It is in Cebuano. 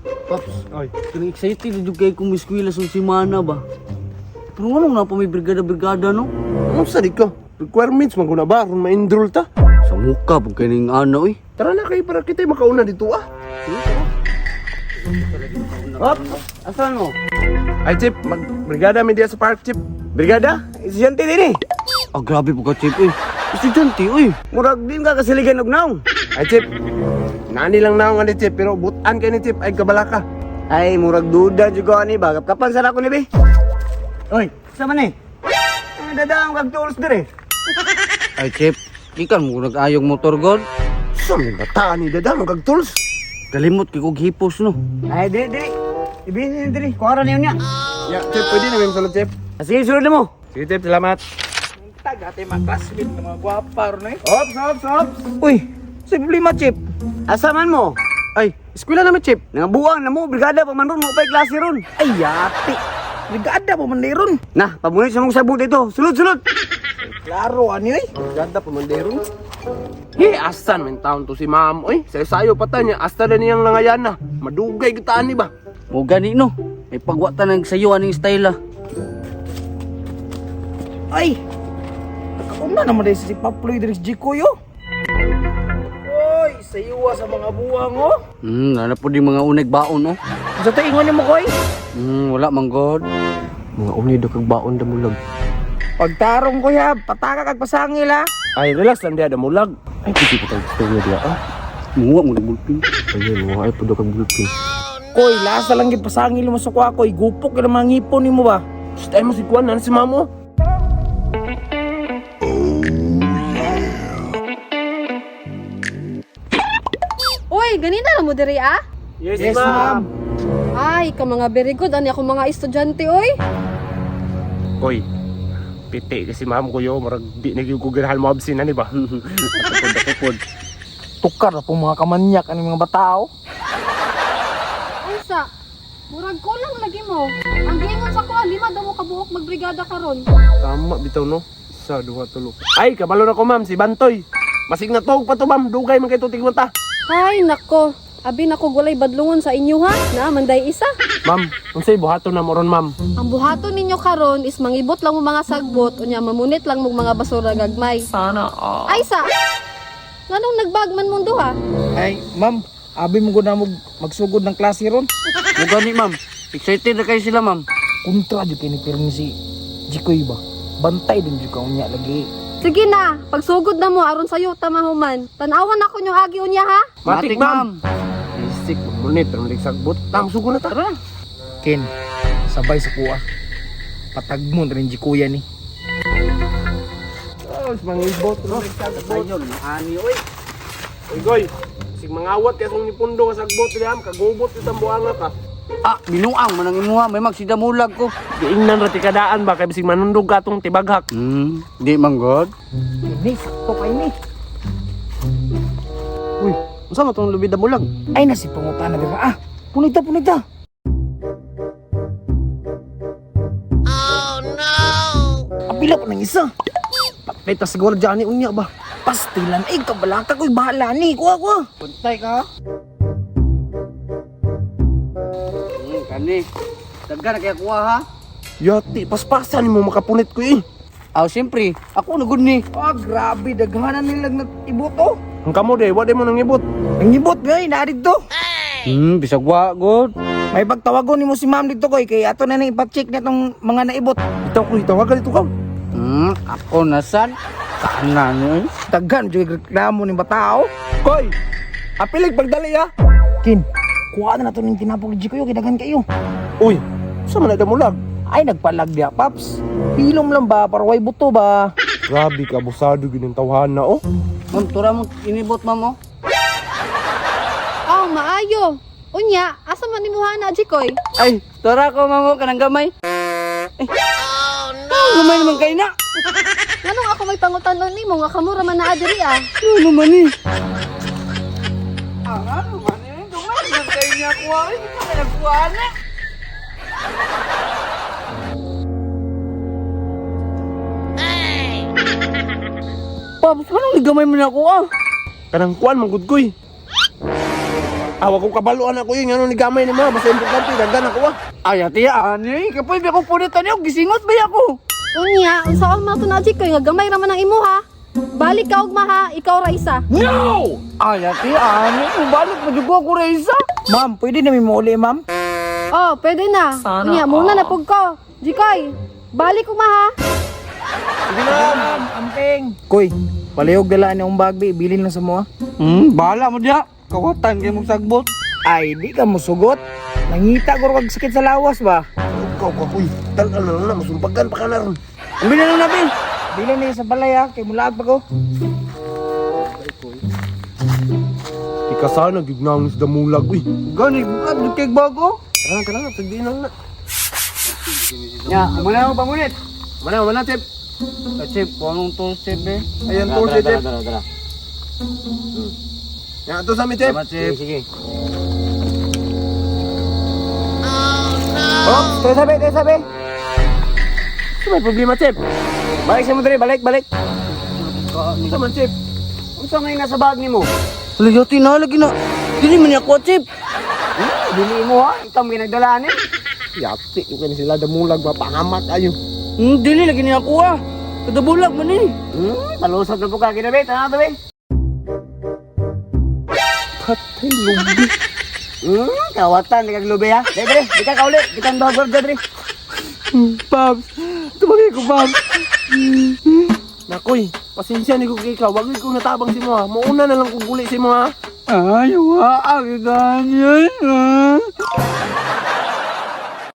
Pops, Oy. kanang excited na jud kay kong eskwela sa semana ba. Pero nganong na pa may brigada-brigada no? Ano sa di ka? Requirements man ko na ba? Aron ma-enroll ta. Sa muka pag kaning ana oy. Tara na kay para kita makauna dito ah. Hop, asan mo? Ay, Chip, magbrigada mi diya sa park, Chip. Brigada? Estudyante din eh. Ah, grabe po ka, Chip, oy. Estudyante, oy. Murag din ka kasiligan og naong. Ay, Chip. Nani lang naong ani, Chip, pero butan kay ni Chip ay kabalaka. Ay, murag duda jud ko ani ba. Kapan sa ako ni be? Oy, sa man eh? Ay, dadaang kag tools dire. Ay, Chip, ikan mo nag-ayog motor god. Sa mga bata ni dada mo kag tools. Kalimot kay kog hipos no. Ay, dili dili. Ibihin ni dili. Kuara niyo niya. Ya, Chip, pwede na may sulod, Chip. Ah, sige, sulod na mo. Sige, Chip, salamat. Tag ate mga classmate ng mga gwapa ron eh. Ops, ops, ops. Uy, sa problema, Chip. Asa man mo? Ay, eskwela namin, Chip. Nangabuang na mo, brigada pa man ron, mo pa'y klase ron. Ay, yati. Brigada pa man ron. Na, pamunit sa mong sabot ito. Sulod, sulod. Klaro, ani oy. Brigada pa man deron. He, asan man taon to si ma'am? Oy, sayo-sayo pa ta niya. Asta na niyang langayan na. Madugay kita ani ba? O gani no. May pagwa ta nang sayo aning style ah. Ay, nakauna naman dahil si Paploy diri sa Jikoy oh. Oy, sayuwa sa mga buwang oh. Nana po di mga uneg baon oh. Sa to ingon nimo koy. Wala man god. Mga uni do kag baon damulag. Pagtarong ko ya, pataka kag pasangil ha. Ay, relax lang diya damulag. Ay, piti ko tag istorya diya ah. Muwa mo ni bulpin. Ayun, mga ay pudo kag bulpin. Koy, lasa lang gid pasangil mo sa kuha koy. Gupok yun ang mga ngipon nimo ba? Shh, ay mo si Kuan, ano si mamo? Uy, ganina na mo diri ah? Yes, ma'am. Ay, ka mga very good ani ako mga estudyante oy. Koy, piti kasi ma'am ko yo, murag di na gyud ko ganahan mo absin ani ba? Atakod, atakod. Tukar na po mga kamanyak ani mga batao. Ay sa, murag kulang lagi mo. Ang giingon sa kuha, lima daw mo kabuok magbrigada karon. Tama bitaw no. Isa, duha, tulo. Ay, kabalo na ko ma'am, si Bantoy. Masig na tuog pa to ma'am, dugay man kay tutig ta. Ay, nako. Abi nako gulay badlungon sa inyo ha. Na manday isa. Ma'am, unsay buhaton na mo ron ma'am? Ang buhaton ninyo karon is mangibot lang mo mga sagbot unya mamunit lang mo mga basura gagmay. Sana all. Ay sa. Nganong nagbagman mong duha? Ay, ma'am, abi mo gud na mo magsugod ng klase ron. Mo gani ma'am. Excited na kayo sila ma'am. Kontra jud kay ni pirmi si Jikoy ba. Bantay din jud ka unya lagi. Sige na, pagsugod na mo aron sayo tamahuman. Tan-awan ako nyo agi unya ha. Matik, ma'am. Isik, mamunit, ramlig sagbot. Tam, sugo na ta. Tara. Ken, sabay sa kuha. Patagmon rin Jikoya ni. Oh, mangibot, ramlig sagbot. Ayun, ani oy. Oy, goy. Sig mangawat kay song nipundo nga sagbot diha, kagubot yung tambuanga ka. Ah, binuang man ang imuha, may magsidamulag ko. Giingnan ra ti kadaan ba kay bisig manundog ka atong tibaghak. Di man god. Ini, sakto kay ni. Uy, unsa man tong lubid damulag? Ay na si pangutana dira ah. Punita punita. Oh no. Apila pa ng isa. Patay ta siguro dyan ni unya ba. Pastilan ay kabalaka ko'y bahala ni. Kuha kuha. Puntay ka. Kani. Dagga na kaya kuha ha. Yati, paspasan mo makapunit ko eh. Aw, siyempre, ako na gud ni. Ah, grabe daghanan nilag na ibot oh. Ang kamo de, wa de mo nang ibot. Ang ibot gay na dito. Bisag wa god. May pagtawagon nimo si ma'am dito koy kay ato na nang ipa-check na tong mga naibot. Bitaw ko tawagan dito ka. Ako nasan? Kana ni oy. Daghan jud reklamo ning batao. Koy, apilig pagdali ha. Kin, kuha na nato ning tinapok ni Jikoy kay daghan kayo. Uy, sa man na damulag? Ay nagpalag diya paps. Pilom lang ba para way buto ba? Grabe ka abusado gyud ang tawhana oh. Ma'am, tura mo inibot ma'am oh. Aw, maayo. Unya, asa man nimo na Jikoy? Ay, tura ko ma'am oh, kanang gamay. Ay. Oh, no. Gamay naman kay na. Nganong ako may pangutanon nimo nga kamo ra man naa diri ah. Ano man ni? Ah, ano man ni? Dumay man kay niya kuha. Ay, di ka nagkuha na. Paps, anong gamay mo na ako ah? Kanang kuan man gud koy. Awa ko kabaluan ako yun, ano ni gamay ni mo, basta importante, dagdan ako ah. Ay, ate, ani, kapoy ba akong punit ani, gisingot ba ako? Unya, unsaon man to na Jikoy nga gamay ra man ang imuha. Balik ka ugma ha, ikaw ra isa. No! Ay, ate, ani, mubalik pa jud ko ako Raisa. Ma'am, pwede na mi muuli, ma'am? Oh, pwede na. Unya, muna na pug ko. Jikoy, balik ugma ha. Sige na, ma'am. Amping. Koy, palihog dala ni akong bag, bi. Bilin lang sa mo, ah. Bahala mo diya. Kawatan kay mong sagbot. Ay, di ka musugot. Nangita ko kag sakit sa lawas ba? Ikaw ka, kuy. Talaan na lang na, masumpagan pa ka na ron. Ang bilang na bin. Bilin na sa balay, ah. Kay mulaag pa ko. Di ka sana, gignangis damulag, uy. Gani, bukat jud kay bago. Tara na, tara na, tagdiin na lang na. Ya, muna mo pamunit. Mana, mana, Chip. Ah, Chip, anong tools, Chip, eh? Ayan, tol, si Chip. Tara, tara. Yan, ito sa amin, Chip. Salamat, Chip. Sige, sige. Oh, tayo sabi, tayo sabi. Ano may problema, Chip? Balik sa mo diri, balik, balik. Ano man, Chip? Unsa ngay nasa bag nimo? Lagi, na, lagi na. Dili man niya ako, Chip. Dili mo ha, ikaw may nagdala ani. Yati, yung kanya sila damulag, mapangamat ayo. Dili lagi niya ako, ah. Kadabulag man eh. Palusot na po ka kinabi, tanaw to be. Patay, lubi. Kawatan di kag lubi ha. Dili diri, di ka kauli, di ka duha gwardiya diri. Paps, tumagay ko, Paps. Nakoy, pasensya ni ko kay ka. Wag ko natabang si mo ha. Mauna na lang kong guli si mo ha. Ay, wa, ang ganyan, ah.